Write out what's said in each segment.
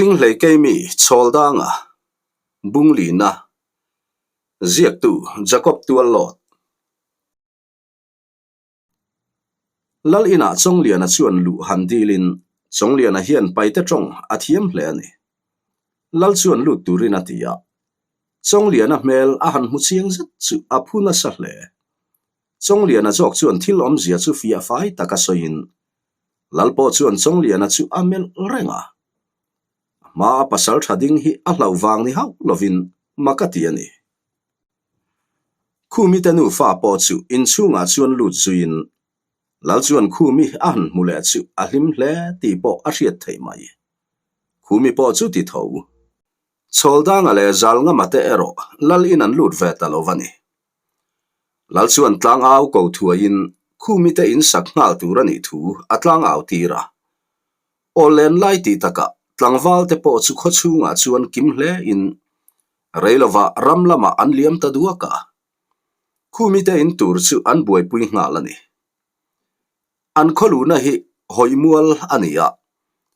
Hringhleikei mi Chhawldanga Bunglina Ziaktu Jacob Tuallawt Lal inah Chawngliana chuan luh han dilin Chawngliana hian paite tawng a thiam hle a ni. Lal chuan lut turin a ti a. Chawngliana hmel a han hmu chiang zet chu a phu nasa hle. Chawngliana zawk chuan thil awmzia chu fiah fai taka sawiin Lal pawh chuan Chawngliana chu a melh reng a. A hmaa pasal tha ding hi a hlauh vang ni hauh lovin mak a ti a ni. Khumite nufa pawh chu inchhungah chuan lut zuiin Lal chuan Khumi a han hmu leh chu a hlim hle tih pawh a hriat theih mai. Khumi pawh chu ti tho. Chhawldanga leh Zalngama te erawh Lal in an lut ve ta lo va ni. Lal chuan tlangau ko thuaiin Khumite in sak nghal tur a nih thu a tlangau tir a. Aw len lai tih takah tlangval te pawh chu khawchhungah chuan kim hle in Rei lovah ram lamah an liam ta duak a, khumite in tur chu an buaipui nghal a ni. An khawluhna hi hawimual a ni a,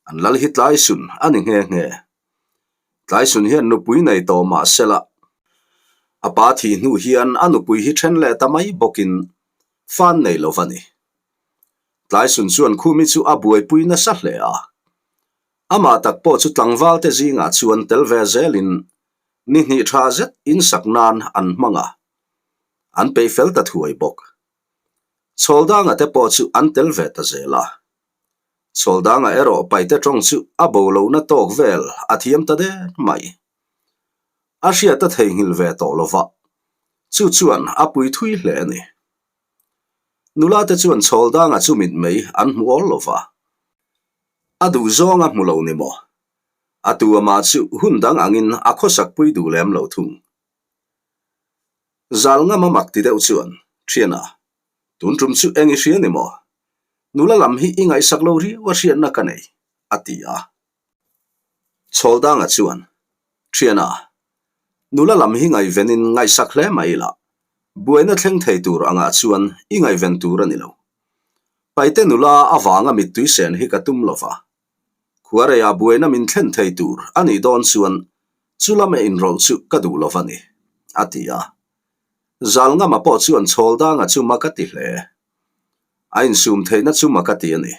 an lal hi Tlaisun a ni nghe nghe. Tlaisun hian nupui nei tawh mah sela, a pa thih hnu hian a nupui hi then leh ta mai bawkin fan nei lo va ni. Tlaisun chuan khumi chu a buaipui nasa hle a, Amah tak pawh chu tlangvalte zingah chuan tel ve zelin ni hnih tha zet insak nan an hmang a, an peih fel ta thuai bawk. Chhawldanga te pawh chu an tel ve ta zel a. Chhawldanga erawh paite tawng chu a bo lohna tawk vel a thiam ta der mai. A hriat a theihnghilh ve tawh lo va, chu chuan a pui thui hle a ni. Nula te chuan Chhawldanga chu mitmei an hmu awl lo va. A duh zawng a hmu lo ni maw? A tu amah chu hun dang angin a khawsak pui duh lem lo thung. Zal ngam a mak ti deuh chuan, Thiana, tun tum chu eng i hria ni maw? Nula lam hi i ngaihsak lo riau a hriatna ka nei, a ti a. Chhawldanga chuan, Thiana, nula lam hi ngaihvenin ngaihsak hle mai ila, buaina thleng thei tur angah chuan i ngaihven tur a ni lo. Paite nula avanga mittui sen hi ka tum lo va, khuareiah buaina min thlen thei tur a nih dawn chuan chu lama inrawlh chu ka duh lo va ni, a ti a. Zalngama pawh chuan Chhawldanga chu mak a ti hle. A insum theihna chu mak a ti a ni.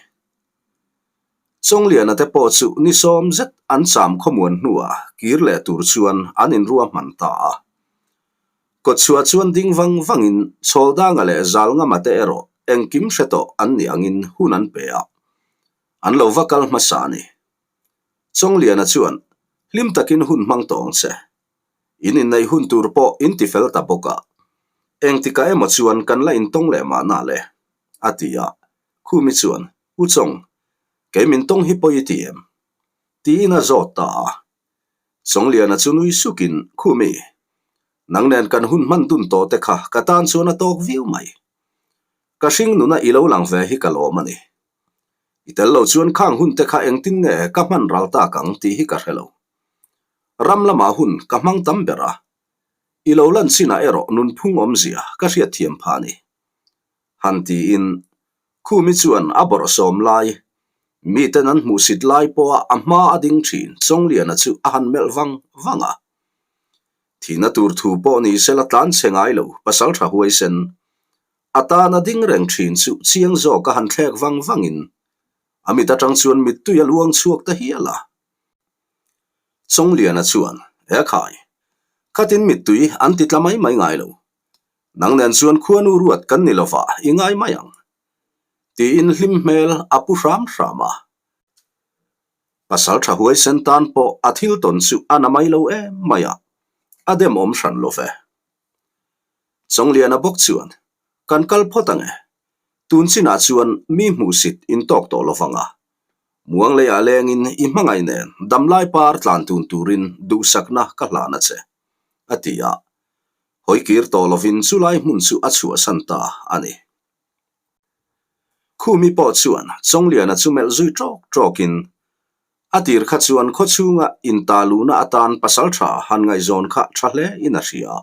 Chawngliana te pawh chu ni sawm zet an cham khawmuan hnuah kir leh tur chuan an inruahman ta a. Kawtchhuah chuan ding vang vangin Chhawldanga leh Zalngama te erawh engkim hre tawh an nih angin hun an pe a, an lo va kal hmasa a ni. Chawngliana chuan, Hlim takin hun hmang tawh ang che. In inneih hun tur pawh in ti fel ta bawk a, engtikah emaw chuan kan la intawng leh mahna le, a ti a. Khumi chuan, U Chawng, kei min tawng hi pawi i ti em? Tiin a zawt ta a. Chawngliana chu nui sukin, Khumi, nang nen kan hun hman dun tawh te kha ka tan chuan a tawk viau mai. Ka hring nuna i lo lang ve hi ka lawm a ni. I tel lo chuan khang hun te kha engtin nge ka hman ral tak ang tih hi ka hre lo. Ram lamah hun ka hmang tam ber a, i lo lan chinah erawh nunphung awmzia ka hriatthiam phah a ni. Han tiin Khumi chuan a bawrhsawm lai, miten an hmuhsit lai pawha a hma a ding thin Chawngliana chu a han melh vang vang a. Thihna tur thu pawh ni sela tlan chhe ngai lo pasal tha huaisen a tan a ding reng thin chu chiang zawk a han thlek vang vangin a mit atang chuan mittui a luang chhuak ta hial a. Chawngliana chuan, E khai, khatin mittui an ti tla mai mai ngai lo. Nang nen chuan khuanu ruat kan ni lova i ngai mai ang. Tiin hlim hmel a pu hram hram a. Pasal tha huaisen tan pawh a thil tawn chu a na mai lo em mai a, a demawm hran lo ve. Chawngliana bawk chuan, Kan kal phawt ang e. Tun chinah chuan mi hmuhsit in tawk tawh lo vang a. Muang leiah lengin i hmangaih nen damlai par tlan tun turin duhsakna ka hlan a che, a ti a. Hawi kir tawh lovin chulai hmun chu a chhuahsan ta a ni. Khumi pawh chuan Chawngliana chu melh zui ṭawk ṭawkin, A tir kha chuan khaw chhunga inta luhna atan pasal ṭha han ngaihzawn kha ṭha hle in a hria.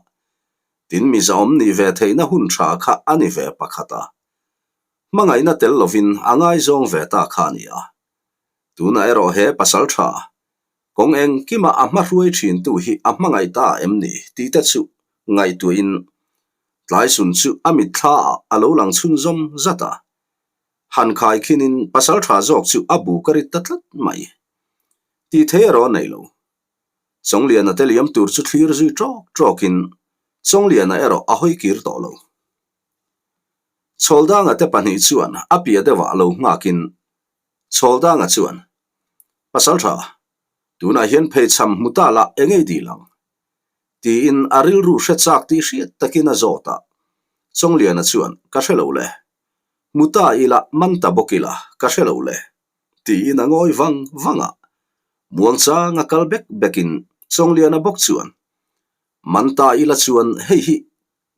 Tin mizaawm nih ve theihna hun ṭha kha a ni ve pakhat a. Hmangaihna tel lovin a ngaizawng ve ta kha a ni a. Tunah erawh he pasal ṭha. Kawng engkima a hmahruai thintu hi a hmangaih ta em ni tih te chu ngaihtuahin Tlaisun chu a mitthla ah a lo lang chhunzawm zat a. Han khai khinin pasal tha zawk chu a bu ka rit ta tlat mai. Tih thei erawh a nei lo. Chawngliana te liam tur chu thlir zui tawk tawkin Chawngliana erawh a hawi kir tawh lo. Chhawldanga te pahnih chuan a piah deuhah lo nghakin Chhawldanga chuan, Pasal tha, tunah hian pheichham hmu ta lah eng ei dil ang? Tiin a rilru hre chak tih hriat takin a zawt a. Chawngliana chuan, Ka hre lo le. Hmu ta ila man ta bawk ila, ka hre lo le. Tiin a ngawi vang vang a. Muangchang a kal bek bekin Chawngliana bawk chuan, Man ta ila chuan hei hi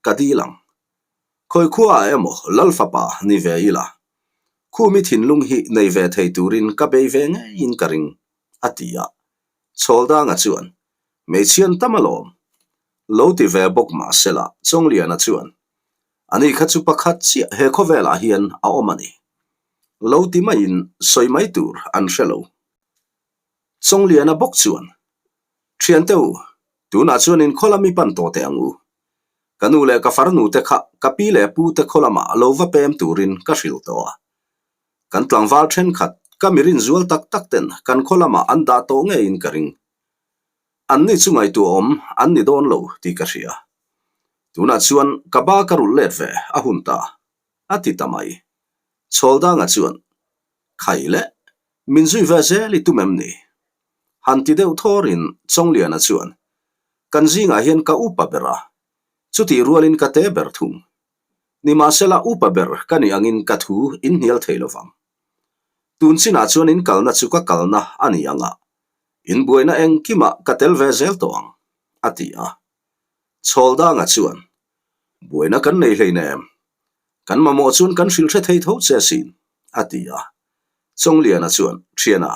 ka dil ang. Khawi khuaah emaw Lal fapa ni ve ila, khumi thinlung hi nei ve thei turin ka bei ve ngeiin ka ring, a ti a. Chhawldanga chuan, Hmeichhian tam alawm. Lo ti ve bawk mah sela Chawngliana chuan, Ani kha chu pakhat chiah he khawvelah hian a awm a ni. Lo ti maiin sawi mai tur an hre lo. Chawngliana bawk chuan, Thiante u, tunah chuan in khaw lam i pan tawh teh ang u. Ka nu leh ka farnu te kha ka pi leh pu te khaw lamah lo va pem turin ka hrilh tawh a. Kan tlangval thenkhat ka mi rinzual tak tak ten kan khaw lamah an dah tawh ngeiin ka ring. Anni chu ngaihtuah awm an ni dawn lo tih ka hria. Tunah chuan ka ba ka rulh let ve a hun ta, a ti ta mai. Chhawldanga chuan, Khai le, min zui ve zel i tum em ni? Han ti deuh thawrin Chawngliana chuan, Kan zingah hian ka upa ber a, chutih rualin ka te ber thung. Nimahsela upa ber ka nih angin ka thu in hnial thei lo vang. Tun chinah chuan in kalna chu ka kalna a ni ang a, in buaina engkimah ka tel ve zel tawh ang, a ti a. Chhawldanga chuan, Buaina kan nei hleinem, kan mamawh chuan kan hrilh hre thei tho che asin, a ti a. Chawngliana chuan, Thiana,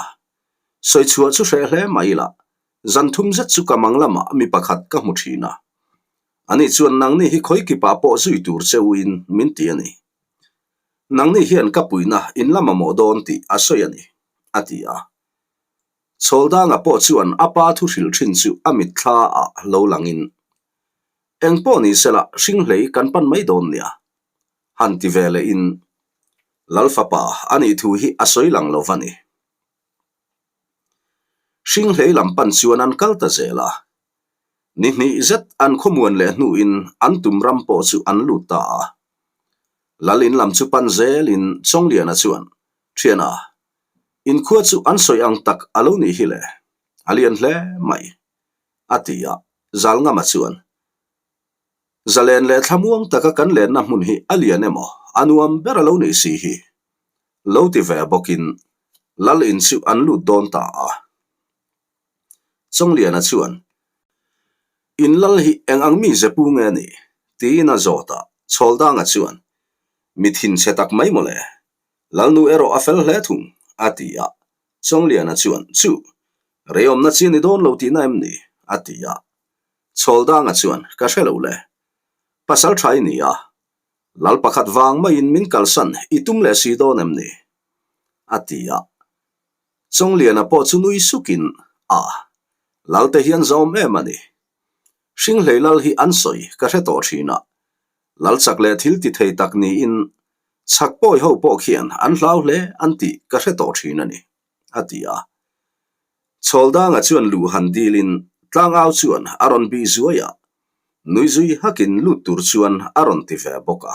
sawichhuah chu hreh hle mai ila, Zan thum zet chu ka mang lamah mi pakhat ka hmu thin a. Ani chuan nangni hi khawi kipah pawh zui tur che uin min ti a ni. Nangni hian ka puihna in la mamawh dawn tih a sawi a ni, a ti a. Chhawldanga pawh chuan a pa thu hrilh thin chu a mitthla ah lo langin, Eng pawh ni sela hringhlei kan pan mai dawn nia, han ti ve lehin Lal fapa a nih thu hi a sawi lang lo va ni. Hringhlei lam pan chuan an kal ta zel a. Ni hnih zet an khawmuan leh hnuin an tum ram pawh chu an lut ta a. Lal in lam chu pan zelin Chawngliana chuan, Thiana, inkhua chu an sawi ang tak a lo nih hi le, a lian hle mai, a ti a. Zalngama chuan, Zalen leh thlamuang taka kan lenna hmun hi a lian emaw, a nuam ber a lo nih si hi, lo ti ve bawkin Lal in chu an lut dawn ta a. Chawngliana chuan, In Lal hi eng ang mi ze pu nge ni? tiin a zawt a, Chhawldanga chuan, Mi thinchhe tak mai mawle, Lalnu erawh a fel hle thung, a ti a. Chawngliana chuan, Chu, reiawmna chi a ni dawn lo tihna em ni? a ti a. Chhawldanga chuan, Ka hre lo le. Pasal tha i ni a. Lal pakhat vang maiin min kalsan i tum leh si dawn em ni? A ti a. Chawngliana pawh chu nui sukin, A, Lalte hian zawm em a ni. Hringhlei lal hi an sawi ka hre tawh thin a. Lal chak leh thil ti thei tak niin chhak pawi ho pawh khian an hlau hle an tih ka hre tawh thin a ni, a ti a. Chhawldanga chuan luh han dilin tlangau chuan a rawn bih zuai a, nui zui hakin lut tur chuan a rawn ti ve bawk a.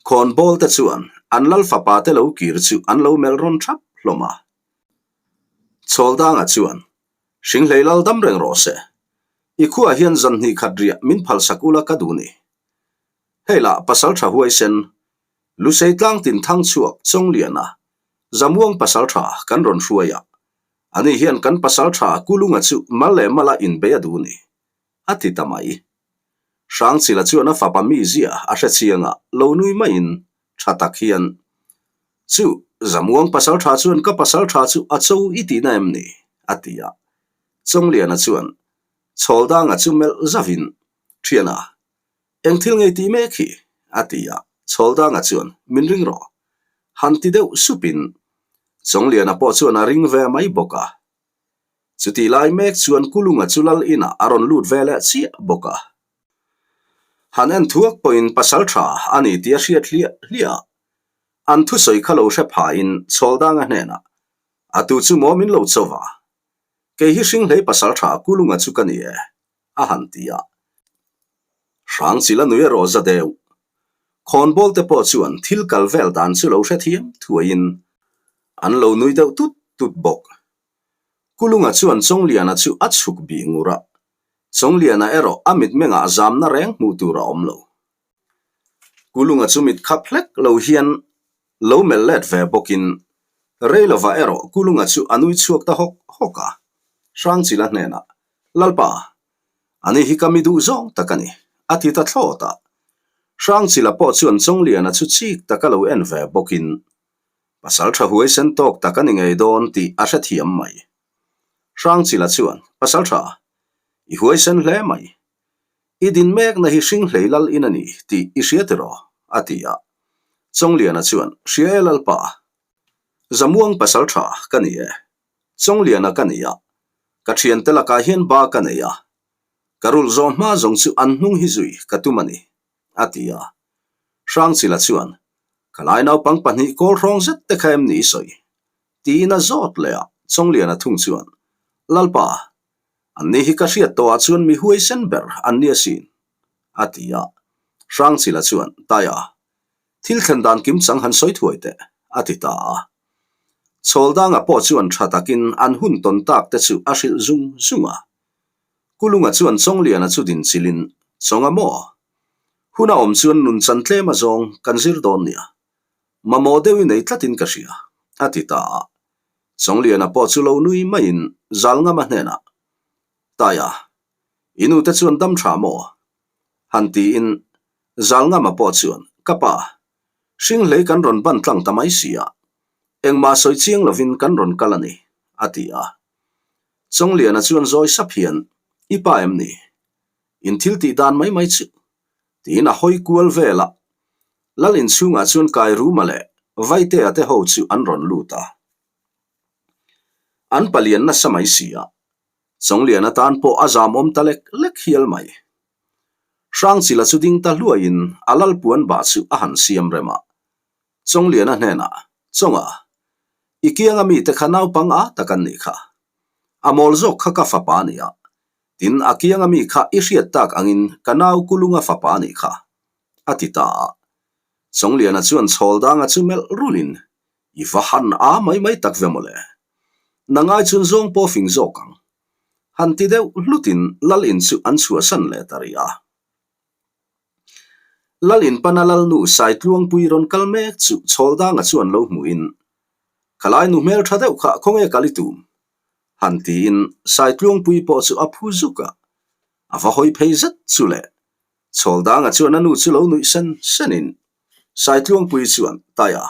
Khawnbawl te chuan an lal fapa te lo kir chu an lo melh rawn thap hlawm a. Chhawldanga chuan, Hringhlei lal dam reng rawh se. I khuaah hian zan hnih khat riah min phalsak ula ka duh ni. Hei lah pasal tha huaisen, Lusei tlang tin thang chhuak Chawngliana, Zamuang pasal tha kan rawn hruai a. Ani hian kan pasal tha Kulunga chu mal leh mala inbei a duh ni, a ti ta mai. Hrangchila chuan a fapa mizia a hre chiang a, lo nui maiin tha tak hian, Chu, Zamuang pasal tha chuan ka pasal tha chu a cho i tihna em ni? a ti a. Chawngliana chuan Chhawldanga chu melh zavin, Thiana, Eng thil ngei tih mek hi? a ti a, Chhawldanga chuan, Min ring rawh. Han ti deuh supin Chawngliana pawh chuan a ring ve mai bawk a. Chutih lai mek chuan Kulunga chu lal inah a rawn lut ve leh chiah bawk a. Han en thuak pawhin pasal tha a ni tih a hriat hliah hliah a. An thusawi kha lo hre phain Chhawldanga hnenah, A tu chu maw min lo cho va? Kei hi hringhlei pasal tha Kulunga chu ka ni e, a han ti a. Hrangchil a nui erawh za deuh. Khawnbawl te pawh chuan thil kal vel dan chu lo hrethiam thuaiin an lo nui deuh tut tut bawk. Kulunga chuan Chawngliana chu a chhuk bih ngur a, Chawngliana erawh a mitmengah zamna reng hmuh tur a awm lo. Kulunga chu mit khap hlek lo hian lo melh let ve bawkin Reilova erawh Kulunga chu a nui chhuak ta hawk hawk a, Hrangchila hnenah, Lalpa, ani hi ka mi duh zawng tak a ni, a ti ta thlawt a. Hrangchila pawh chuan Chawngliana chu chik taka lo en ve bawkin Pasal tha huaisen tawk tak a ni ngei dawn tih a hrethiam mai. Hrangchila chuan, Pasal tha, i huaisen hle mai. I din mekna hi hring hlei lal in a ni tih i hria tiraw? a ti a. Chawngliana chuan, Hria e Lalpa, Zamuang pasal tha ka ni e. Chawngliana ka ni a, ka thiante lakah hian ba ka nei a. Ka rulh zawh hma zawng chu an hnung hi zui ka tum a ni. a ti a. Hrangchila chuan, Ka lai naupang pahnih kawl hrawng zet te kha em ni i sawi? tiin a zawt leh a, Chawngliana thung chuan, Lalpa, an ni hi ka hriat tawhah chuan mi huaisen ber an ni asin, a ti a. Hrangchila chuan, Taia, thil thlen dan kim chang han sawi thuai teh, a ti ta a. Chhawldanga pawh chuan tha takin an hun tawn tak te chu a hrilh zung zung a. Kulunga chuan Chawngliana chu din chilin, Chawnga maw? Hun a awm chuan nun chan tlem a zawng kan zir dawn nia. Mamawh deuh i nei tlatin ka hria, a ti ta a. Chawngliana pawh chu lo nui maiin Zalngama hnenah, Taia, i nute chuan dam tha maw? Han tiin Zalngama pawh chuan, Ka pa, hringhlei kan rawn ban tlang ta mai si a, engmah sawi chiang lovin kan rawn kal a ni, a ti a. Chawngliana chuan zawi sap hian, I pa em ni? In thil tih dan mai mai chu. Tiin a hawi kual vel a. Lal inchhungah chuan Kairuma leh Vaitea te ho chu an rawn lut a. An palian nasa mai si a, Chawngliana tan pawh a zamawm ta lek lek hial mai. Hrangchila chu ding ta hluaiin a lal puan bah chu a han siam rem a. Chawngliana hnenah, Chawnga, i kianga mite kha naupang a tak an nih kha. A mawl zawk kha ka fapa a ni a, tin a kianga mi kha i hriat tak angin ka nau Kulunga fapa a nih kha, a ti ta a. Chawngliana chuan chhawldanga chu melh rulin, I va han a mai mai tak ve mawle. Nangai chuan zawng pawh fing zawk ang. Han ti deuh hlutin lal in chu an chhuahsan leh ta rih a. Lal in pana lalnu Saitluangpui rawn kal mek chu Chhawldanga chuan lo hmuhin, Khalai nu hmel tha deuh kha khawnge kal i tum? Han tiin Saitluangpui pawh chu a phu zuk a, a va hawi phei zet chu le. Chhawldanga chuan a nu chu lo nuih sen senin Saitluangpui chuan, Taia,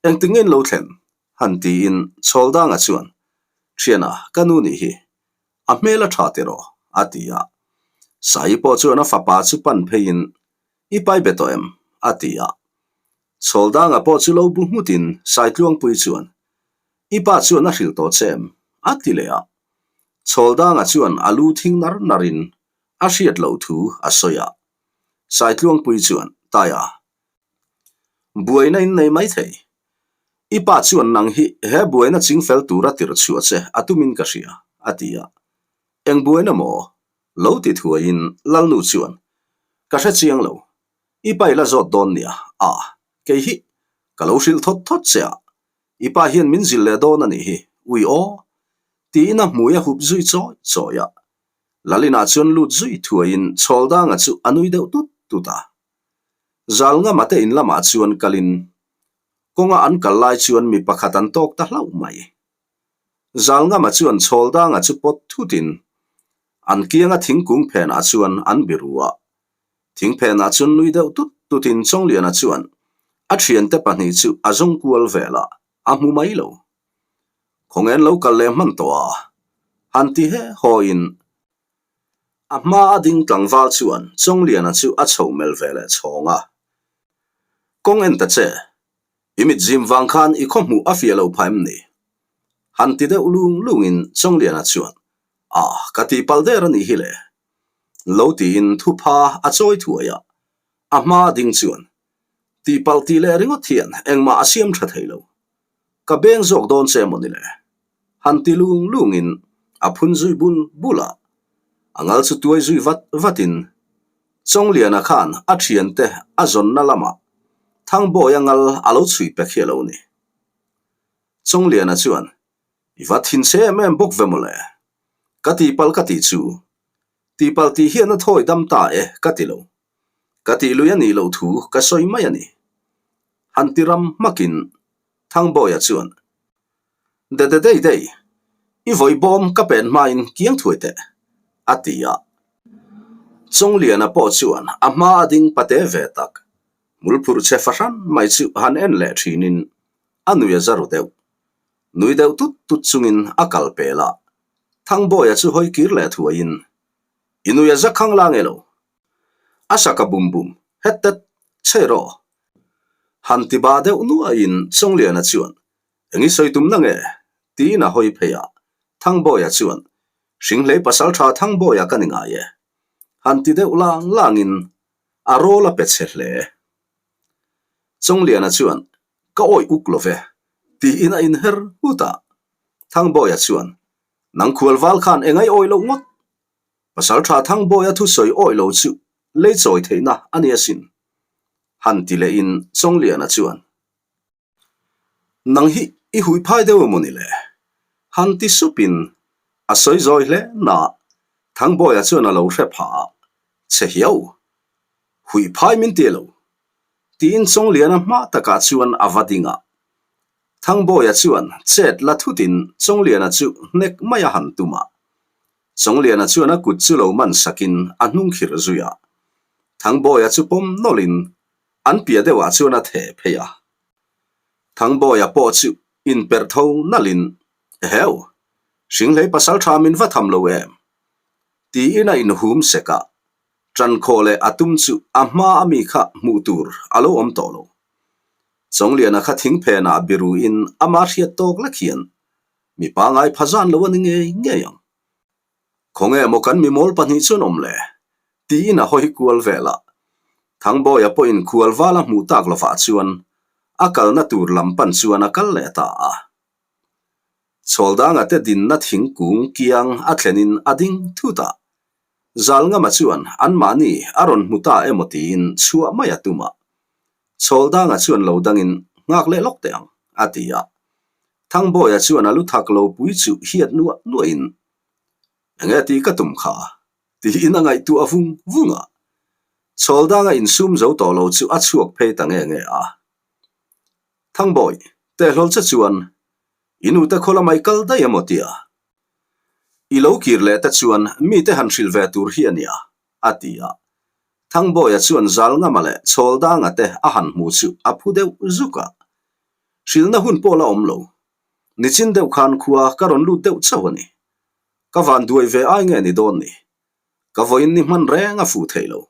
engtinge in lo thlen? Han tiin Chhawldanga chuan, Thiana, ka nu nih hi, A hmel a tha tiraw? a ti a. Sai pawh chuan a fapa chu pan pheiin, I pai be tawh em? a ti a. Chhawldanga pawh chu lo bu nghutin Saitluangpui chuan, I pa chuan a hrilh tawh che em? a ti leh a. Chhawldanga chuan a lu thing nar narin a hriat loh thu a sawi a. Saitluangpui chuan, Taia, Buaina in nei mai thei. I pa chuan nang hi he buaina chingfel tura tirh chhuah che a tumin ka hria, a ti a. Eng buaina maw? Lo ti thuaiin Lalnu chuan, Ka hre chiang lo. I pa i la zawt dawn nia, a, kei hi ka lo hrilh thawt thawt che a, i pa hian min zil leh dawn a nih hi, ui aw, tiin a hmui a hup zui chawi chawi a. Lalinah chuan lut zui thuaiin Chhawldanga chu a nui deuh tut tut a. Zalngama te in lamah chuan kalin kawnga an kal lai chuan mi pakhat an tawk ta hlauh mai. Zalngama chuan Chhawldanga chu pawt thutin an kianga thingkung phenah chuan an biru a. Thing phenah chuan nui deuh tut tutin Chawngliana chuan a thiante pahnih chu a zawng kual vel a, a hmu mai lo. Khawngen lo kal leh hman tawh a, han ti he hawiin A hma a ding tlangval chuan Chawngliana chu a chho mel ve leh chhawng a. Kawng en ta che, i mit zim vang khan i khaw hmuh a fiah lo pha em ni? Han ti deuh lung lungin Chawngliana chuan, A, ka tihpalh der a nih hi le. Lo tiin thupha a chawi thuai a, a hma ding chuan, Tihpalh tih leh ringawt hian engmah a siam tha thei lo. Ka beng zawk dawn che emaw ni le? Han ti lung lungin a phun zui bul bul a, a ngal chu tuai zui vat vatin Chawngliana khan a thiante a zawnna lamah Thangbawia ngal a lo chhui pek hi a lo ni. Chawngliana chuan, I va thinchhe em em bawk ve mawle. Ka tihpalh ka tih chu. Tihpalh tih hian a thawi dam ta e ka ti lo. Ka tih lui a nih loh thu ka sawi mai a ni. Han ti ram hmakin Thangbawia chuan, De de dei dei, i vawi bawm ka pen hmain kiang thuai teh, a ti a. Chawngliana pawh chuan a hma a ding pate ve tak, hmulphurh che fahran mai chu han en leh thinin a nui a za ru deuh. Nui deuh tut tut chungin a kal pel a, Thangbawia chu hawi kir leh thuaiin, I nui a za khang la nge lo? A saka bum bum, het tet, chhe rawh. Han ti ba deuh nuaiin Chawngliana chuan, Eng i sawi tum na nge? tiin a hawi phei a, Thangbawia chuan, Hringhlei pasaltha Thangbawia ka ni ngai e. Han ti deuh lang langin a rawl a pe chhe hle. Chawngliana chuan, Ka awih uk lo ve, tiin a inher nghut a. Thangbawia chuan, Nang khual val khan engai awih loh ngawt? Pasaltha Thangbawia thusawi awih lo chu lei chawi theihna a ni asin. Han ti lehin Chawngliana chuan, Nang hi i hui phai deuh emaw ni le? Han ti supin a sawi zawi hle na Thangbawia chuan a lo hre phah a, Che hiau, hui phai min ti lo, tiin Chawngliana hma takah chuan a va ding a. Thangbawia chuan chet la thutin Chawngliana chu hnek mai a han tum a. Chawngliana chuan a kut chu lo man sakin a hnung khirh zui a. Thangbawia chu pawm nawlhin An piah deuhah chuan a theh phei a. Thangbawia pawh chu inperh tho nalhin, Eheu! Hringhlei pasal tha min va tham lo em? Tiin a inhum sek a, ṭan khawh leh a tum chu a hma a mi kha hmuh tur a lo awm tawh lo. Chawngliana kha thing phenah biruin ama hriat tawk lek hian mi pangai pha zan lo a ni ngei ngei ang. Khawnge maw kan mimawl pahnih chuan awm le? Tiin a hawi kual vel a. Thangbawia pawhin khual vala hmuh tak lovah chuan a kalna tur lam pan chuan a kal leh ta a. Chhawldanga te dinna thingkung kiang a thlenin a ding thut a. Zalngama chuan anmahni a rawn hmu ta emaw tiin chhuah mai a tum a. Chhawldanga chuan lo dangin nghak leh lawk teh ang, a ti a. Thangbawia chuan a lu thak lo pui chu hiat nuah nuahin, Enge tih ka tum kha? tiin a ngaihtuah vung vung a. Chhawldanga insum zo tawh lo chu a chhuak phei ta nge nge a. Thangbawi, tehhlawl che chuan i nute khaw lamah i kal daih emaw tia? I lo kir leh te chuan mite han hrilh ve tur hi a nia, a ti a. Thangbawia chuan Zalngama leh Chhawldanga te a han hmu chu a phu deuh zuk a. Hrilhna hun pawh la awm lo. Nichin deuh khan khua ka rawn lut deuh chauh a ni. Ka van duai ve ai nge ni dawn ni? Ka vawiin ni hman reng a fuh thei lo.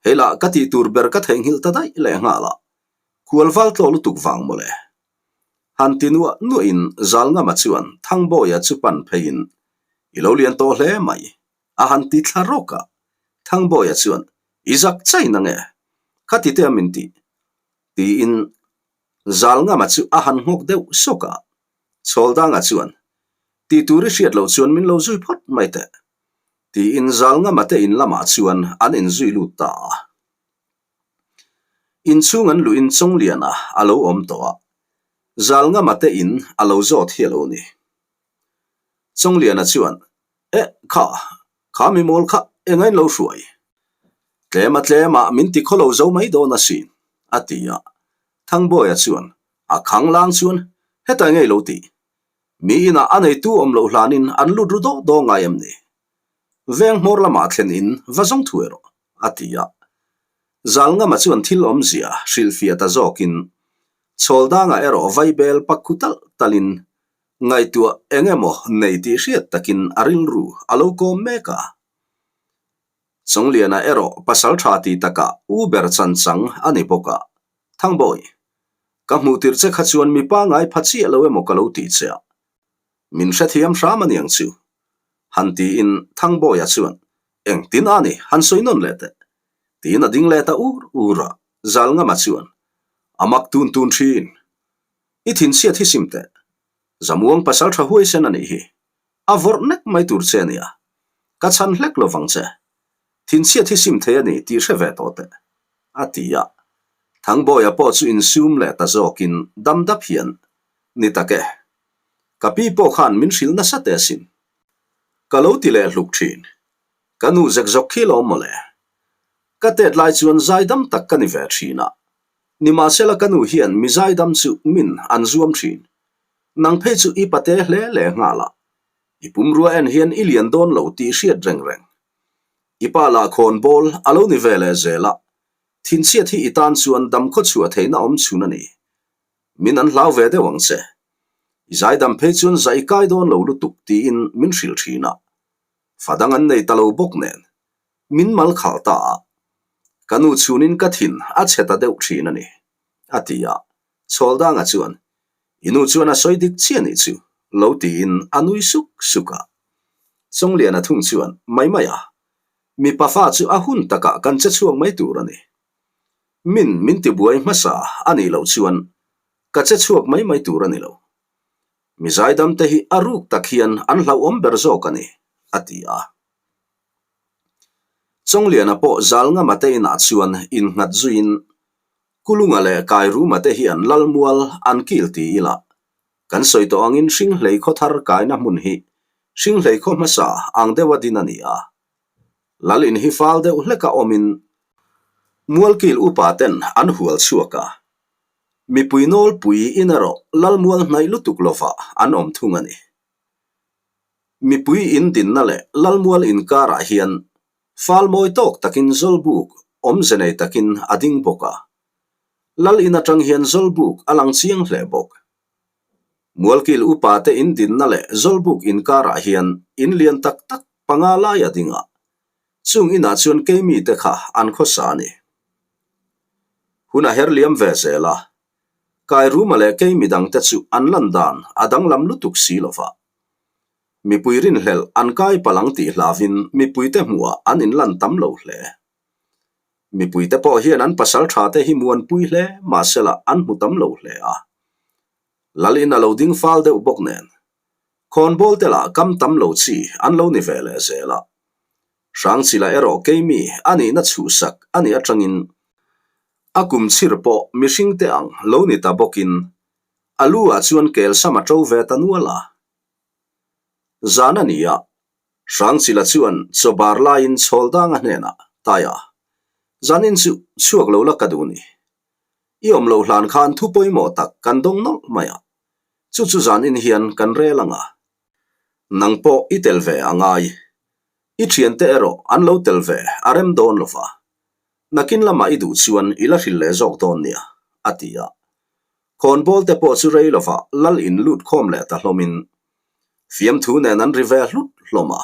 Hei lah ka tih tur ber ka theihnghilh ta daih leh nghal a, khual val tlaw lutuk vang mawle. Han ti nuah nuahin Zalngama chuan Thangbawia chu pan pheiin, I lo lian tawh hle mai, a han ti thla rawk a. Thangbawia chuan, I zak chai na nge? Kha ti te a min tih? Tiin Zalngama chu a han nghawk deuh sawk a. Chhawldanga chuan, Tih tur i hriat loh chuan min lo zui phawt mai teh, tiin Zalngama te in lamah chuan an inzui lut ta a. Inchhung an luhin Chawngliana a lo awm tawh a, Zalngama te in a lo zawt hi a lo ni. Chawngliana chuan, Eh, kha, kha mi mawl kha engain lo hruai? Tlema tlemah min ti khaw lo zo mai dawn asin, a ti a. Thangbawia chuan, A khang lang chuan hetah ngei lo tih. Mi inah a neitu awm loh hlanin an lut ru daw daw ngai em ni? Veng hmawr lamah thlen in va zawng thu erawh, a ti a. Zalngama chuan thil awmzia hrilhfiah ta zawkin Chhawldanga erawh vaibel pak khu talh talhin ngaihtuah eng emaw nei tih hriat takin a rilru a lo kawm mek a. Chawngliana erawh pasal tha ti takah u ber chan chang a ni bawk a, Thangbawi, ka hmuh tirh che kha chuan mi pangai pha chiah lo emaw ka lo tih che a. Min hrethiam hram a niang chu. Han tiin Thangbawia chuan, Engtin a ni, han sawi nawn leh teh. Tiin a ding leh ta ur ur a, Zalngama chuan, A mak tun tun thin. I thinchhiat hi sim teh. Zamuang pasal tha huaisen a nih hi. A vawrh nek mai tur che a nia. Ka chhan hlek lo vang che. Thinchhiat hi sim thei a ni tih hre ve tawh teh. A ti a. Thangbawia pawh chu insum leh ta zawkin dam dap hian, Ni tak e. Ka pi pawh khan min hrilh nasa teh asin. Ka lo ti leh hluk thin. Ka nu zek zawk khi lawm mawle. Ka tet lai chuan zaidam tak ka ni ve thin a. Nimahsela ka nu hian mi zaidam chu min an zuam thin. Nang phei chu i pate hle leh nghal a. I pumrua en hian i lian dawn lo tih hriat reng reng. I pa lah khawn bawl a lo ni ve leh zel a. Thinchhiat hi i tan chuan damkhaw chhuah theihna awm chhun a ni. Min an hlau ve deuh ang che. I zaidam phei chuan zah i kai dawn lo lutuk tiin min hrilh thin a. Fa dang an nei ta lo bawk nen. Min mal khalh ta a. Ka nu chhunin ka thin a chhe ta deuh thin a ni, a ti a. Chhawldanga chuan, I nu chuan a sawi dik chiah nih chu, lo tiin a nui suk suk a. Chawngliana thung chuan, Mai mai a, mipa fa chu a hun takah kan che chhuak mai tur a ni. Min min tibuai hmasa a nih loh chuan ka che chhuak mai mai tur a ni lo. Mi zaidamte hi a ruk tak hian an hlauhawm ber zawk a ni, a ti a. Chawngliana pawh Zalngama te inah chuan innghat zuiin Kulunga leh Kairuma te hian Lalmual an kil ti ila, kan sawi tawh angin Hringhlei khaw thar kaina hmun hi Hringhlei khaw hmasa ang deuha din a ni a. Lal in hi fal deuh hleka awmin Mualkil upa ten an hual chhuak a, mipui nawlpui in erawh Lalmual hnaih lutuk lovah an awm thung a ni. Mipui in dinna leh Lalmual inkarah hian fal mawi tawk takin Zawlbuk awmze nei takin a ding bawk a. Lal in atang hian Zawlbuk a lang chiang hle bawk. Mualkil upa te in dinna leh Zawlbuk inkarah hian in lian tak tak panga lai a ding a. Chung inah chuan keimi te kha an khawsa a ni. Hun a her liam ve zel a. Kairuma leh kei midangte chu an lan dan a danglam lutuk si lo va. Mipui rinhlelh an kai palh ang tih hlavin mipuite hmuhah an inlan tam lo hle. Mipuite pawh hian an pasal thate hi muanpui hle mahsela an hmu tam lo hle a. Lalin a lo ding fal deuh bawk nen, khawnbawl te lah kam tam lo chi an lo ni ve leh zel a. Hrangchila erawh keimi a nihna chhuhsak a nih atangin a kum chhir pawh mihringte ang lo ni ta bawkin a lu ah chuan kel sam a to ve ta nual a. Zan a ni a, Hrangchila chuan chaw bar laiin Chhawldanga hnenah, Taia, zanin chu chhuak lo la ka duh ni. I awm loh hlan khan thu pawimawh tak kan dawng nawlh mai a, chu chu zanin hian kan rel ang a. Nang pawh i tel ve a ngai. I thiante erawh an lo tel ve a rem dawn lo va. Nakin lamah i duh chuan i la hrilh leh zawk dawn nia, a ti a. Khawnbawl te pawh chu rei lovah lal in lut khawm leh ta hlawmin fiamthu nen an ri ve hlut hlawm a.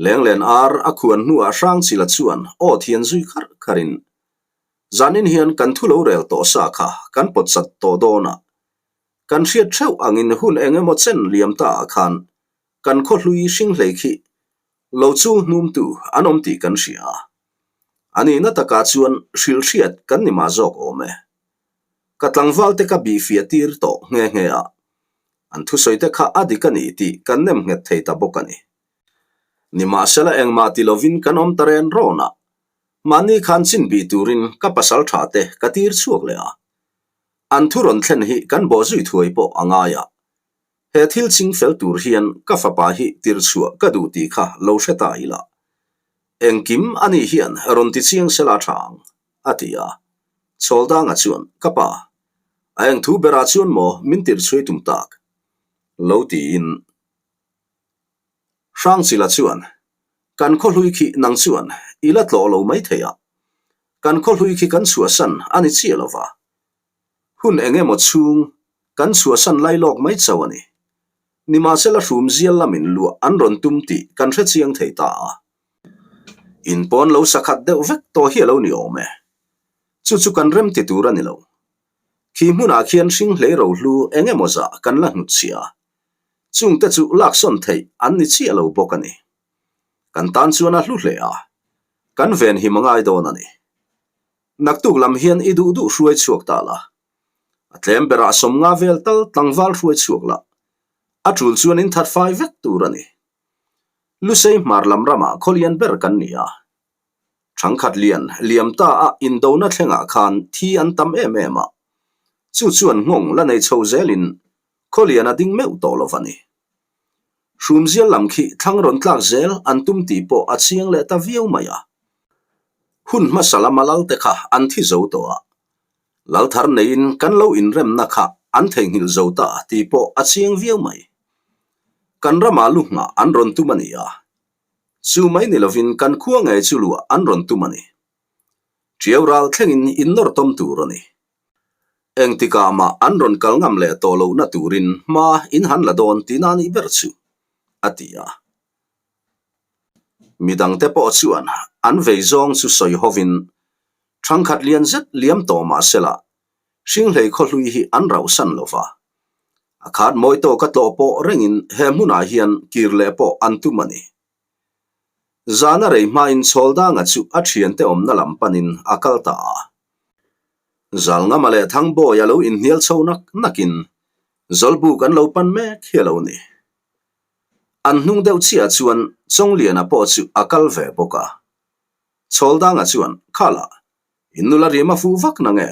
Lenglen ar a khuan hnuah Hrangchila chuan aw thian zui kharh kharhin, Zanin hian kan thu lo rel tawh sa kha kan pawt chat tawh dawn a. Kan hriat theuh angin hun eng emaw chen liam ta ah khan kan khaw hlui hring hlei khi lo chul hnumtu an awm tih kan hria a. A nihna takah chuan hrilh hriat kan ni mah zawk awm e. Ka tlangval te ka bihfiah tir tawh nghe nghe a, an thusawi te kha a dik a ni tih kan nem nghet thei ta bawk a ni. Nimahsela engmah ti lovin kan awm ta ren rawn a, mahni khan chin bih turin ka pasal tha te ka tir chhuak leh a. An thu rawn thlen hi kan bawhzui thuai pawh a ngai a, He thil ching fel tur hian ka fapa hi tir chhuah ka duh tih kha lo hre ta ila. Engkim a nih hian rawn ti chiang sela tha ang, a ti a. Chhawldanga chuan, Ka pa, a eng thu berah chuan maw min tir chhuai tum tak? Lo tiin. Hrangchila chuan, Kan khawhlui khi nang chuan i la tlawh lo mai thei a. Kan khawhlui khi kan chhuahsan a ni chiah lo va. Hun eng emaw chhung kan chhuahsan lai lawk mai chauh a ni. Nimahsela hrum zial lamin luah an rawn tum tih kan hre chiang thei ta a. In pawn lo sakhat deuh vek tawh hi a lo ni awm e. Chu chu kan rem ti tur a ni lo. Khi hmunah khian hring hlei rohlu eng emaw zah kan la hnutchhiah a. Chungte chu laksawn theih an ni chiah lo bawk a ni. Kan tan chuan a hlu hle a, kan venhim a ngai dawn a ni. Naktuk lam hian i duh duh hruai chhuak ta la. A tlem berah 50 vel tal tlangval hruai chhuak la, a tul chuan in that fai vek tur a ni. Lusei hmar lam ramah khawlian ber kan ni a. Thangkhat lian liam ta a indona thlengah khan thi an tam em em a, chu chuan nghawng la nei chho zelin khawlian a ding meuh tawh lo va ni. Hrumzial lam khi thlang rawn tlak zel an tum tih pawh a chiang leh ta viau mai a. Hun hmasa lama lalte kha an thi zo tawh a, lal thar neiin kan lo inremna kha an theihnghilh zo ta tih pawh a chiang viau mai. Kan ramah lu nghah an rawn tum a ni a, Chu mai ni lovin kan khua ngei chu luah an rawn tum a ni. Ṭiau ral thlengin innawr tawm tur a ni. Engtikah mah an rawn kal ngam leh tawh lohna turin hma in han la dawn tihna a nih ber chu, a ti a. Midangte pawh chuan an vei zawng chu sawi hovin ṭhangkhat lian zet liam tawh mah sela Hringhlei khawhlui hi an rauhsan lo va. A khat mawi tawka tlawh pawh rengin he hmunah hian kir leh pawh an tum a ni. Zana rei hmain Chhawldanga chu a thiante awmna lam panin a kal ta a. Zalngama leh Thangbawi a lo inhnial chho nak nakin Zawlbuk an lo pan mek hi a lo ni. An hnung deuh chiah chuan Chawngliana pawh chu a kal ve bawk a. Chhawldanga chuan, Khala, In nula rim a fuh vak na nge?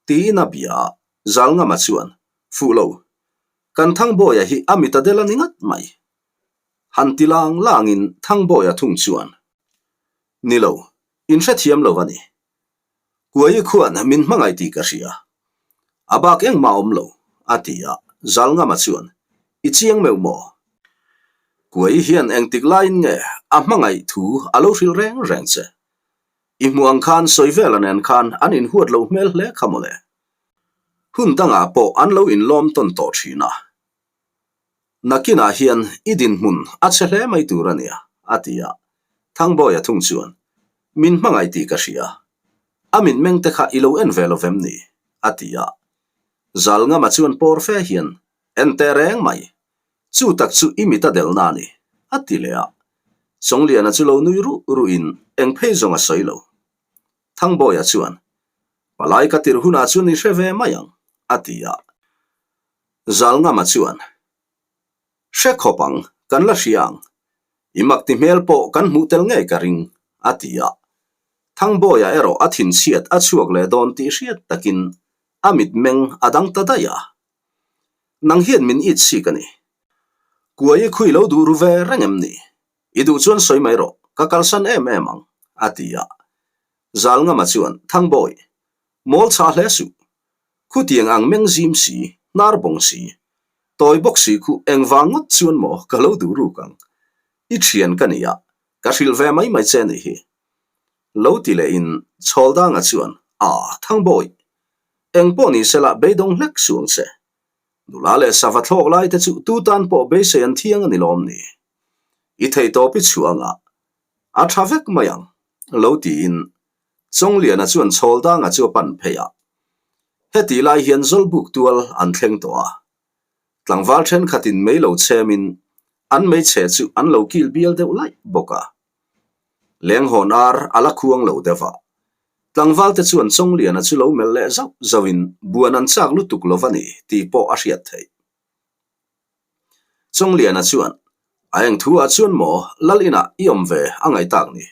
Tiin a bia a, Zalngama chuan, Fuh lo. Kan Thangbawia hi a mit a del a ni ngat mai. Han ti lang langin Thangbawia thung chuan, Ni lo, in hrethiam lo a ni. Kuai khuan min hmangaih tih ka hria. A bak engmah awm lo, a ti a, Zalngama chuan, I chiang meuh maw? Kuai hian engtik laiin nge a hmangaih thu a lo hrilh reng reng che? I hmuh ang khan Sawivela nen khan an inhuat lo hmel hle kha mawle. Hun dangah pawh an lo inlawm tawn tawh thin a. Nakinah hian i dinhmun a che hle mai tur a nia, a ti a. Thangbawia thung chuan, Min hmangaih tih ka hria. A mitmeng te kha i lo en ve lo vem ni? a ti a. Zalngama chuan pawr fe hian, En teh reng mai. Chu tak chu i mit a delna a ni, a ti leh a. Chawngliana chu lo nui ruh ruhin eng phei zawng a sawi lo. Thangbawia chuan, Palai ka tirh hunah chuan i hre ve mai ang, a ti a. Zalngama chuan, Hre khawp ang, kan la hria ang. I mak ti hmel pawh kan hmuh tel ngei ka ring, a ti a. Thangbawia erawh a thinchhiat a chhuak leh dawn tih hriat takin a mitmeng a dang ta daih a. Nang hian min it sik a ni. Kuai i khui lo duh ru ve reng em ni? I duh chuan sawi mai rawh, ka kalsan em em ang, a ti a. Zalngama chuan, Thangbawi, mawl chhah hle suh. Khutiang ang meng zim si, hnar bawng si, tawi bawk si khu engvang ngawt chuan maw ka lo duh ruk ang. I thian ka ni a, ka hrilh ve mai mai che a nih hi. Lo ti lehin Chhawldanga chuan, A, Thangbawi, Eng pawh ni sela beidawng hlek suh ang che. Nula leh sava thlawk lai te chu tu tan pawh beisei an thiang a ni lawm ni. I thei tawp i chhuah anga a tha vek mai ang, lo tiin Chawngliana chuan Chhawldanga chu a pan phei a. Hetih lai hian Zawlbuk tual an thleng tawh a. Tlangval thenkhatin mei lo chhemin an meichhe chu an lo kil bial deuh laih bawk a. Lenghawn ar a la khuang lo deuh a. Tlangvalte chuan Chawngliana chu lo melh leh zauh zauhin buan an chak lutuk lo va ni tih pawh a hriat theih. Chawngliana chuan, A eng thu ah chuan maw lal inah i awm ve a ngaih tak ni?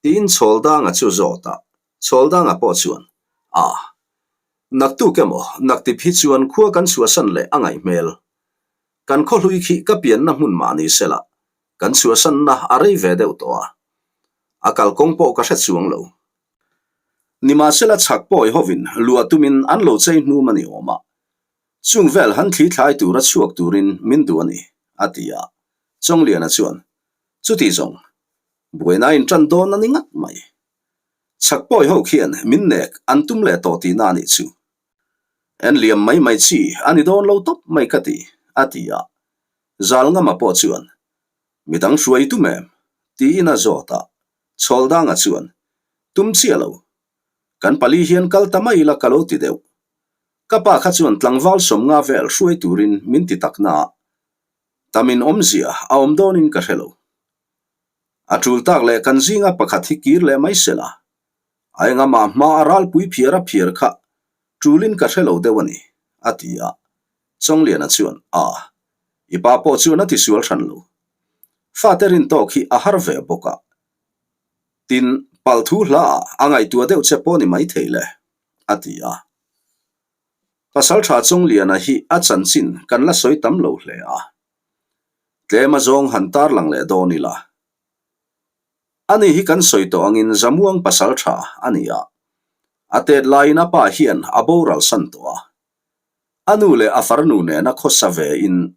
Tiin Chhawldanga chu zawt a, Chhawldanga pawh chuan, A, naktuk emaw naktip hi chuan khua kan chhuahsan leh a ngaih hmel. Kan khawhlui khi ka pianna hmun mah ni sela, Kan chhuahsanna a rei ve deuh tawh a, a kalkawng pawh ka hre chuang lo. Nimahsela chhak pawi hovin luah tumin an lo chei hnum a ni awm a, chung vel han thli thlai tura chhuak turin min duh a ni, a ti a. Chawngliana chuan, Chuti zawng, buaina in tan dawn a ni ngat mai. Chhak pawi ho khian min nek an tum leh tawh tihna a nih chu. En liam mai mai chi a ni dawn lo tawp mai ka ti, a ti a. Zalngama pawh chuan, Midang hruai tum em? tiin a zawt a, Chhawldanga chuan, Tum chiah lo. Kan pali hian kal ta mai ila ka lo ti deuh. Ka pa kha chuan tlangval 50 vel hruai turin min ti tak na a. Tamin awmzia a awm dawnin ka hre lo. A tul tak leh kan zinga pakhat hi kir leh mai se la, a engamah hma a ralpui phiar a phiar kha tulin ka hre lo deuh a ni, a ti a. Chawngliana chuan, A, i pa pawh chuan a tisual hran lo. Fate rin tawk hi a har ve bawk a. Tin, palh thu hlaah a ngaihtuah deuh che pawh ni maithei le, a ti a. Pasalṭha Chawngliana hi a chanchin kan la sawi tam lo hle a. Tlem a zawng han tarlang leh dawn ila. Ani hi kan sawi tawh angin Zamuang pasalṭha a ni a. A tet laiin a pa hian a boral san tawh a. A nu leh a farnu nena khawsa ve in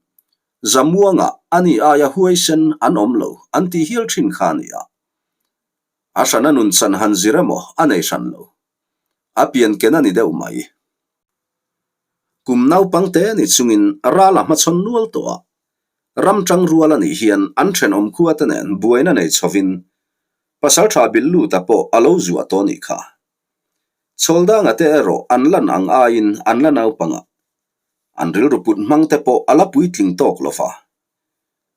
Zamuangah ani aia huaisen an awm lo an tih hial thin kha a ni a. A hrana nun chan han zir emaw a nei hran lo. A pian ken a ni deuh mai. Kum naupang te ni chungin ral a hmachhawn nual tawh a, ram tang rual a nih hian an thenawm khua te nen buaina nei chhovin Pasaltha Billuta pawh a lo zuah tawh nih kha. Chhawldanga te erawh an lan ang aiin an la naupang a, an rilru put hmang te pawh a la puitling tawk lo va.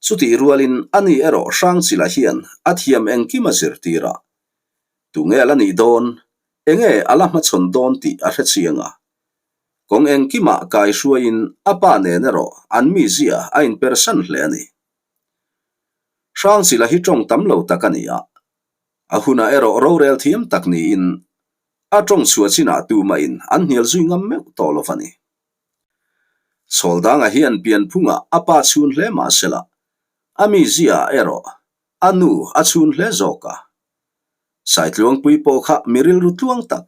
Chutih rualin ani erawh Hrangchila hian a thiam engkim a zirtir a, tunge a la nih dawn Enge a la hmachhawn dawn tih a hre chiang a. Kawng engkimah kai hruaiin a pa nen erawh an mizia a inpersan hle a ni. Hrangchila hi tawng tam lo tak a ni a, a hunah erawh rorel thiam tak niin a tawng chhuah chinah tumahin an hnial zui ngam meuh tawh lo va ni. Chhawldanga hian pianphungah a pa chhun hle mah sela, a mizia erawh a nu a chhun hle zawk a. Saitluangpui pawh kha mi rilru tluang tak,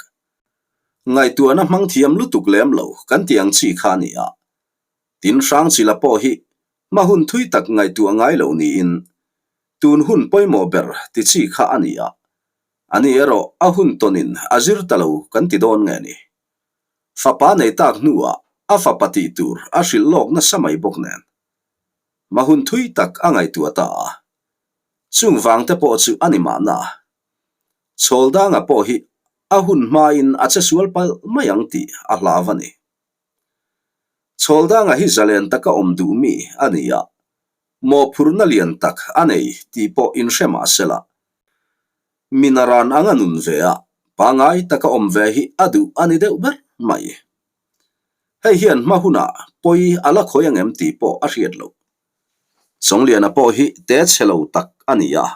ngaihtuahna hmang thiam lutuk lem lo kan ti ang chi kha a ni a. Tin Hrangchila pawh hi hma hun thui tak ngaihtuah ngai lo niin tun hun pawimawh ber ti chi kha a ni a. Ani erawh a hun tawnin a zir ta lo kan ti dawn nge ni. Fapa nei tak hnuah a fapa tih tur a hrilh lawk nasa mai bawk nen. Hma hun thui tak a ngaihtuah ta a. Chung vang te pawh chu a ni mahna. Chhawldanga pawh hi a hun hmain a che sual palh mai ang tih a hlau a ni. Chhawldanga hi zalen taka awm duh mi a ni a, mawhphurhna lian tak a nei tih pawh inhre mah sela, mi naran anga nun ve a, pangai taka awm ve hi a duh a ni deuh ber mai. Hei hian hma hunah pawi a la khawi angem tih pawh a hriat loh. Chawngliana pawh hi te chhe lo tak a ni a,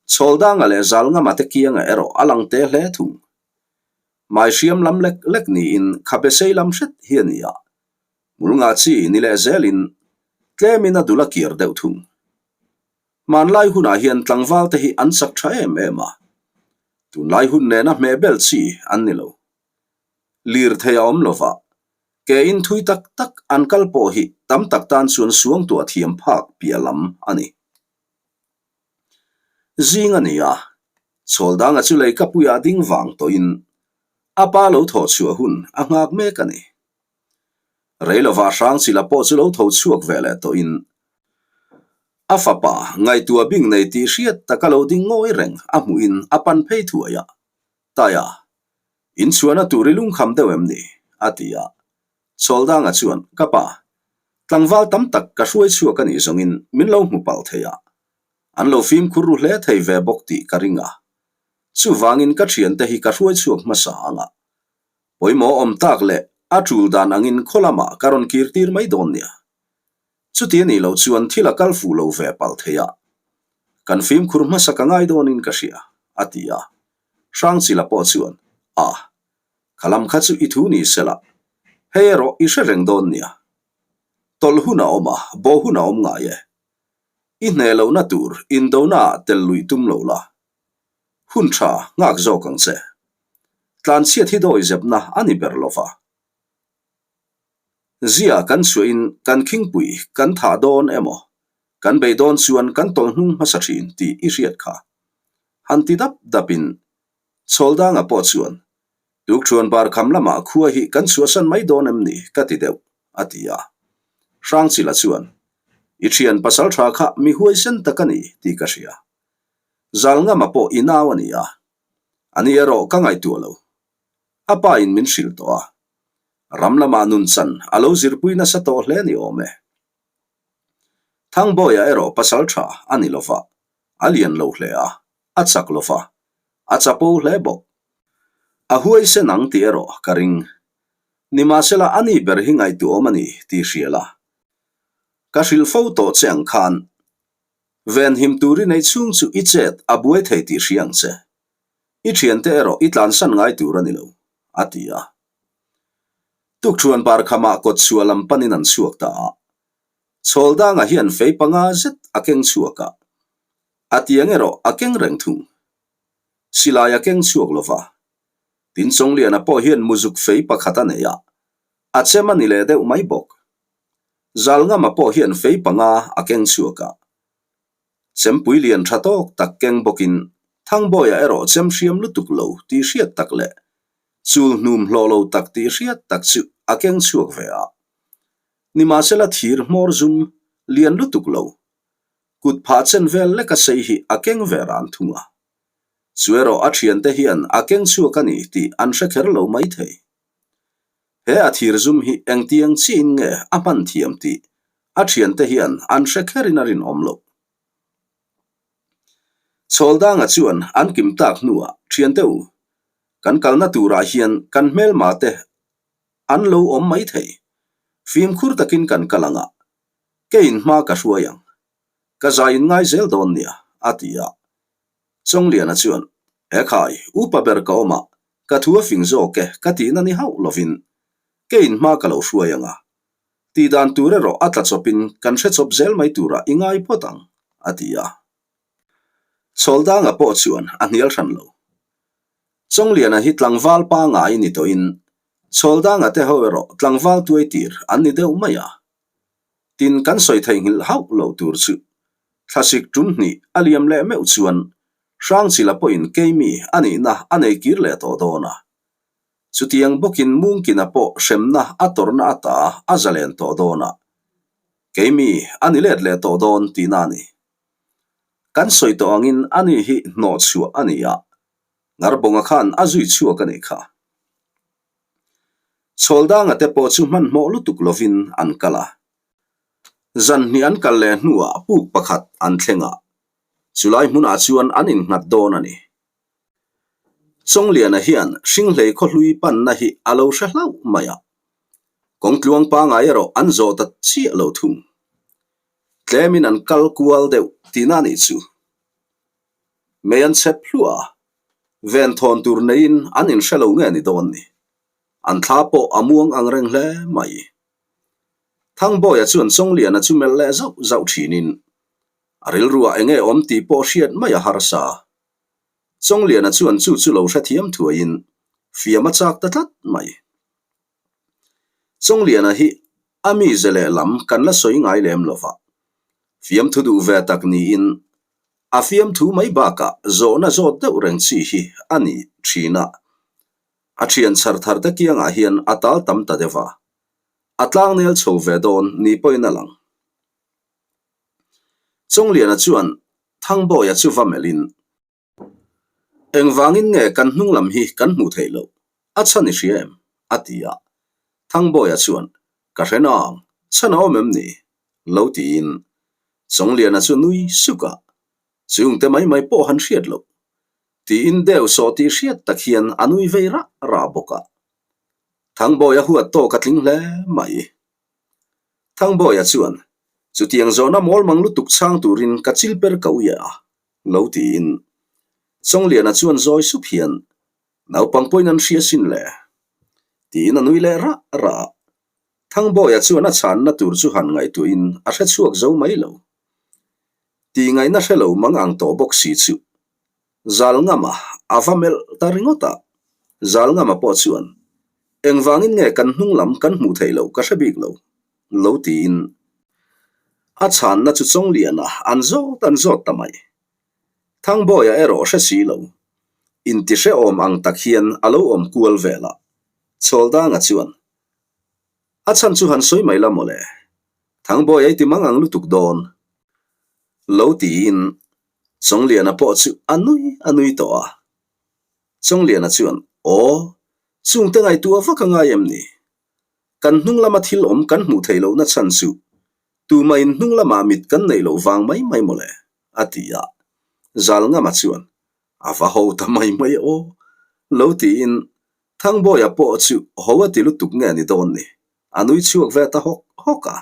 Chhawldanga leh Zalngama te kianga erawh a lang te hle thung. Mai hriam lam lek lek niin khabe sei lam hret hi a ni a, hmul ngah chi ni leh zelin tlemin a dul a kir deuh thung. Hmanlai hunah hian tlangval te hi an chak tha em em a, tunlai hun nena hmehbel chi an ni lo. Lirthei a awm lova, Ke in thui tak tak an kal pawh hi tam tak tan chuan suangtuah thiam phak piah lam a ni. Zing a ni a, Chhawldanga chu leikapuiah ding vang tawhin a pa lo thawh chhuah hun a nghak mek a ni. Reilova Hrangchila pawh chu lo tho chhuak ve leh tawhin a fapa ngaihtuah bing nei tih hriat taka lo ding ngawi reng a hmuhin a pan phei thuai a, Taia, Inchhuahna tur i lungkham deuh em ni? a ti a. Chhawldanga chuan, Ka pa, tlangval tam tak ka hruai chhuak a nih zawngin min lo hmu palh thei a. An lo fimkhur ru hle thei ve bawk tih ka ring a. Chuvangin ka thiante hi ka hruai chhuak hmasa ang a. Pawimawh awm tak leh a tul dan angin khaw lamah ka rawn kir tir mai dawn nia. Chuti a nih loh chuan thil a kal fuh lo ve palh thei a. Kan fimkhur hmasa ka ngai dawnin ka hria, a ti a. Hrangchila pawh chuan, A, kha lam kha chu i thu ni sela, hei erawh i hre reng dawn nia. Tawlh hun a awm a, bo hun a awm ngai e. I hneh lohna tur indonaah tel luih tum lo la. Hun tha nghak zawk ang che. Tlanchhiat hi dawi zepna a ni ber lo va. Zia kan chhuahin kan khingpui kan thah dawn emaw, kan bei dawn chuan kan tawlh hnung hmasa thin tih i hriat kha. Han ti dap dapin Chhawldanga pawh chuan, Tukṭhuan bar kham lamah khua hi kan chhuahsan mai dawn em ni? ka ti deuh, a ti a. Hrangchila chuan, I ṭhian pasal ṭha kha mi huaisen tak a ni tih ka hria. Zalngama pawh i nau a ni a, ani erawh ka ngaihtuah lo. A pa in min hrilh tawh a, ram lamah nun chan a lo zirpui nasa tawh hle ni awm e. Thangbawiha erawh pasal tha a ni lova, a lian lo hle a, a chak lova, a chapo hle bawk. A huaisen ang tih erawh ka ring. Nimahsela a ni ber hi ngaihtuahawm a ni tih hria la. Ka hrilh fo tawh che ang khan venhim tur i nei chhung chu i chet a buai thei tih hria ang che. I thiante erawh i tlansan ngai tur a ni lo, a ti a. Tukṭhuan parkhamah kawtchhuah lam panin an chhuak ta a. Chhawldanga hian fei panga zet a keng chhuak a, a tiang erawh a keng reng thung. Silai a keng chhuak lo va. Tin Chawngliana pawh hian muzuk fei pakhat a nei a, a chem a ni leh deuh mai bawk. Zalngama pawh hian fei panga a keng chhuak a. Chempui lian tha tawk tak keng bawkin Thangbawiah erawh chem hriam lutuk lo tih hriat tak leh chul hnum hlawh lo tak tih hriat tak chu a keng chhuak ve a. Nimahsela thir hmawr zum lian lutuk lo, kut phah chen vel leka sei hi a keng ve ran thung a. Chu erawh a thiante hian a keng chhuak a ni tih an hre kher lo mai thei. He a thir zum hi engtiang chiin nge a hman thiam tih a thiante hian an hre kherin a rinawm loh. Chhawldanga chuan an kim tak hnuah thiante u, kan kalna turah hian kan hmelma te an lo awm mai thei. Fimkhur takin kan kal ang a, keiin hma ka hruai ang. Ka zai in ngai zel dawn nia, a ti a. Chawngliana chuan, Ekhai, upa ber ka awm a, ka thu a fing zawk e ka tihna ni hauh lovin keiin hma ka lo hruai ang a. Tih dan tur erawh a tla chawpin kan hre chawp zel mai turah i ngai phawt ang, a ti a. Chhawldanga pawh chuan a hnial hran lo. Chawngliana hi tlangval pangai ni tawhin Chhawldanga te ho erawh tlangval tuai tir an ni deuh mai a. Tin kan sawi theihnghilh hauh lo tur chu thlasik tum hnih a liam leh meuh chuan Hrangchila pawhin keimi a nihna a nei kir leh tawh dawn a. Chutiang bawkin Mungkina pawh hremna a tawrhna ata a zalen tawh dawn a. Keimi a ni let leh tawh dawn tihna a ni. Kan sawi tawh angin ani hi hnawhchhuah a ni a, Ngarbonga khan a zui chhuak a nih kha. Chhawldanga te pawh chu hmanhmawh lutuk lovin an kal a. Zan hnih an kal leh hnuah puk pakhat an thleng a, chulai hmunah chuan an innghat dawn a ni. Chawngliana hian Hringhlei khawhlui panna hi a lo hre hlauh mai a, kawngtluang pangai erawh an zawh ta chiah lo thung. Tlemin an kal kual deuh tihna a nih chu. Mei an chhep hluah a, ven thawn tur neiin an inhre lo nge ni dawn ni. An thla pawh a muang ang reng hle mai. Thangbawia chuan Chawngliana chu melh leh zauh zauh thinin a rilruah eng nge awm tih pawh hriat mai a harsa. Chawngliana chuan chu chu lo hrethiam thuaiin fiam a chak ta tlat mai. Chawngliana hi a mize lehlam kan la sawi ngai lem lo va, fiamthu duh ve tak niin a fiamthu mai bakah zawhna zawt deuh reng chi hi a ni thin a. A thian chhar thar te kiangah hian a tal tam ta deuh a, a tlangnel chho ve dawn ni pawhin a lang. Chawngliana chuan Thangbawia chu va melhin, Engvangin nge kan hnung lam hi kan hmuh theih loh? A chhan i hria em? a ti a. Thangbawia chuan, Ka hre nang, chhan a awm em ni? lo tiin Chawngliana chu nui suk a, Chungte mai mai pawh han hriat loh. Tiin deuh sawh tih hriat tak hian a nui vei rah rah bawk a. Thangbawia huat tawk a tling hle mai. Thangbawia chuan, Chutiang zawhna mawl mang lutuk chhang turin ka chil per ka ui a, lo tiin. Chawngliana chuan zawi sup hian, Naupang pawhin an hria sin le. Tiin a nui leh rah rah a. Thangbawia chuan a chhanna tur chu han ngaihtuahin a hre chhuak zo mai lo. Tih ngaihna hre lo mang ang tawh bawk si chu. Zalngama a va melh ta ringawt a. Zalngama pawh chuan, Engvangin nge kan hnung lam kan hmuh theih loh ka hre bik lo, lo tiin. A chhanna chu Chawngliana an zawt an zawt ta mai. Thangbawia erawh hre si lo. Intihrehawm ang tak hian a lo awm kual vel a. Chhawldanga chuan, A chhan chu han sawi mai la mawle. Thangbawia i ti mang ang lutuk dawn. Lo tiin Chawngliana pawh chu a nui a nui tawh a. Chawngliana chuan, Aw, chungte ngaihtuah vak a ngai em ni? Kan hnung lama thil awm kan hmuh theih lohna chhan chu. Tumah in hnung lamah mit kan neih loh vang mai mai mawle, a ti a. Zalngama chuan, A va ho ta mai mai aw, lo tiin Thangbawia pawh chu ho a ti lutuk nge ni dawn ni, a nui chhuak ve ta hawk hawk a.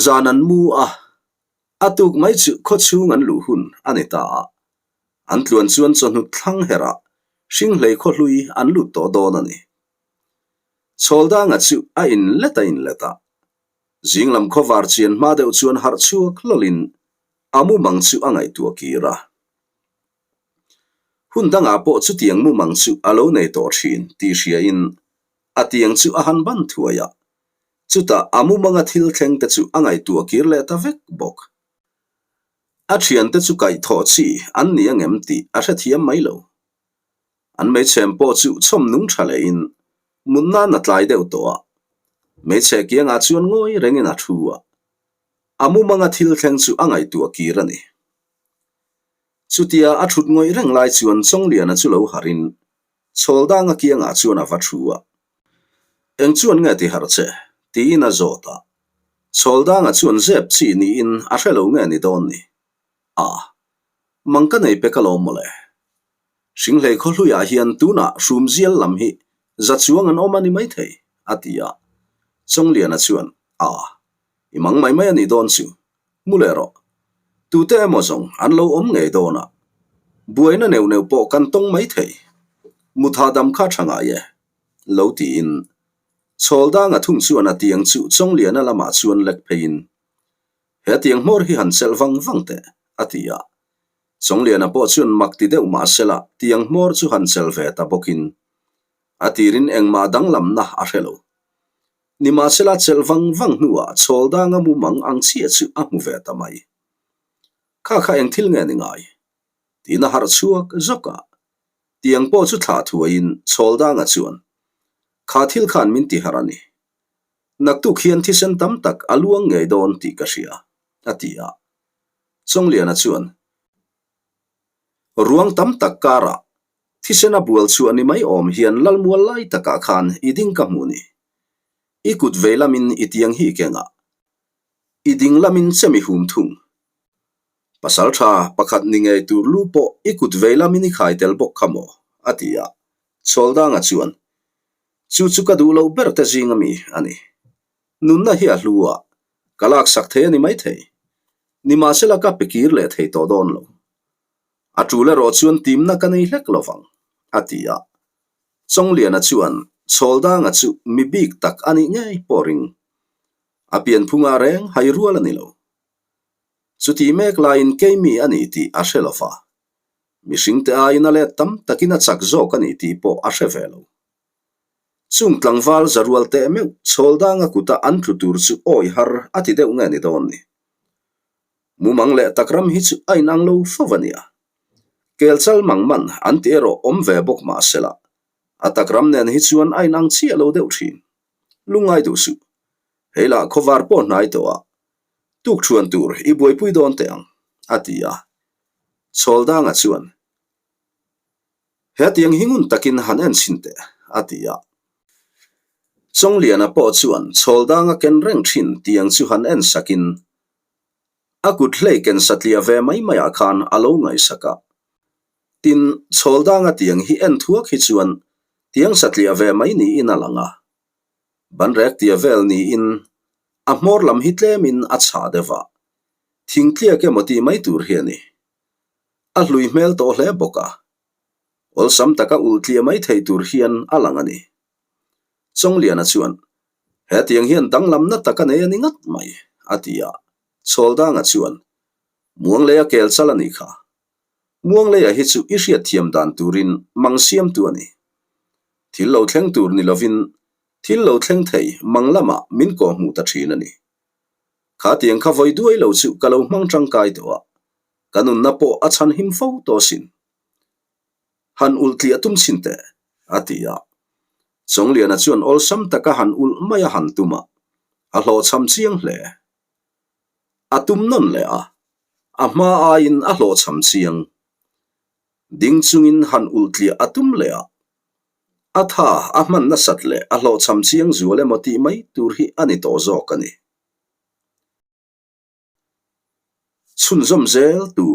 Zan an mu a, a tuk mai chu khawchhung an luh hun a ni ta a. An tluan chuan chawhnu thlang herah hringhlei khawhlui an lut tawh dawn a ni. Chhawldanga chu a inlet a inlet a. Zinglam khawvar chian hma deuh chuan harh chhuak hlawlin a mumang chu a ngaihtuah kir a. Hun dangah pawh chutiang mumang chu a lo nei tawh thin tih hriain a tiang chu a han ban thuai a. Chutah a mumanga thil thleng te chu a ngaihtuah kir leh ta vek bawk. A thiante chu kaihthawh chi an ni angem tih a hrethiam mai lo. An hmeichhem pawh chu chhawm nung tha lehin mut nan a tlai deuh tawh a, hmeichhe kiangah chuan ngawi rengin a thu a, a mumanga thil thleng chu a ngaihtuah kir a ni. Chutia a thut ngawih reng lai chuan Chawngliana chu lo harhin Chhawldanga kiangah chuan a va thu a, Eng chuan nge ti harh che? tiin a zawt a, Chhawldanga chuan zep chi niin a hre lo nge ni dawn ni? A, mang ka nei pek alawm mawle. Hringhlei khawhluiah hian tunah hrumzial lam hi za chuang an awm a ni maithei, a ti a. Chawngliana chuan, A, i mang mai mai a nih dawn chu, mu leh rawh. Tute emaw zawng an lo awm ngei dawn a, buaina neuh neuh pawh kan tawng maithei. Mutha dam kha tha ngai e, lo tiin. Chhawldanga thung chuan a tiang chu Chawngliana lamah chuan lek pheiin, He tiang hmawr hi han chelh vang vang teh, a ti a. Chawngliana pawh chuan mak ti deuh mah sela tiang hmawr chu han chelh ve ta bawkin a tirin engmah danglamna a hre lo. Nimahsela chelh vang vang hnuah chhawldanga mumang ang chiah chu a hmu ve ta mai. Kha kha eng thil nge ni ngai? Tiin a harh chhuak zawk a. Tiang pawh chu thlah thuaiin chhawldanga chuan, Kha thil khan min ti harh a ni. Naktuk hian thisen tam tak a luang ngei dawn tih ka hria, a ti a. Chawngliana chuan, Ruang tam tak karah thisen a bual chhuah ni mai awm hian Lalmual lai takah khan i ding ka hmu ni. I kut vei lamin i tiang hi keng a, i ding lamin che mi hum thung. Pasal tha pakhat ni ngei tur lu pawh i kut vei lamin i khai tel bawk kha maw? a ti a. Chhawldanga chuan, Chu chu ka duh loh ber te zing ami a ni. Nunna hi a hlu a, ka laksak thei a ni maithei. Nimahsela ka pe kir leh thei tawh dawn lo. A tul erawh chuan timna ka nei hlek lo vang, a ti a. Chawngliana chuan Chhawldanga chu mi bik tak a nih ngei pawh ring. A pianphungah reng hai rual a ni lo. Chuti mek laiin keimi a ni tih a hre lo va. Mihringte aiin a let tam takin a chak zawk a ni tih pawh a hre ve lo. Chung tlangval za rual teh meuh Chhawldanga kuta an tlu tur chu awi har a ti deuh nge ni dawn ni. Mumang leh takram hi chu a inang lo fo a nia. Kelchal mang man an ti erawh awm ve bawk mah sela, a takram nen hi chuan a inang chiah lo deuh thin. Lungngai duh suh. Hei lah khawvar pawh hnai tawh a, tuk thuan tur i buaipui dawn teh ang, a ti a. Chhawldanga chuan, Hetiang hi ngun takin han en chhin teh, a ti a. Chawngliana pawh chuan chhawldanga ken reng thin tiang chu han en sakin a kut hlei ken satliah ve mai maiah khan a lo ngaihsak a. Tin, chhawldanga tiang hi en thuak hi chuan tiang satliah ve mai niin a lang a. Banrek tia vel niin a hmawr lam hi tlemin a chhah deuh a, thingtliak emaw tih mai tur hi a ni. A hlui hmel tawh hle bawk a, awlsam taka ulh tliah mai thei tur hian a lang a ni. Chawngliana chuan, Hetiang hian danglamna tak a nei a ni ngat mai, a ti a. Chhawldanga chuan, Muangleia kel chal a nih kha. Muangleia hi chu i hriatthiam dan turin mang siamtu a ni. Thil lo thleng tur ni lovin thil lo thleng thei mang lamah min kawhhmuh ta thin a ni. Kha tiang kha vawi duai lo chu ka lo hmang tangkai tawh a, ka nunna pawh a chhan him fo tawh sin. Han ulh tliah tum chhin teh, a ti a. Chawngliana chuan awlsam taka han ulh mai a han tum a, a hlawhchham chiang hle. A tum nawn leh a, a hma aiin a hlawhchham chiang. Ding chungin han ulh tliah a tum leh a, a tha a hman nasat leh a hlawhchham chiang zual emaw tih mai tur hi a ni tawh zawk a ni. chhunzawm zel tur.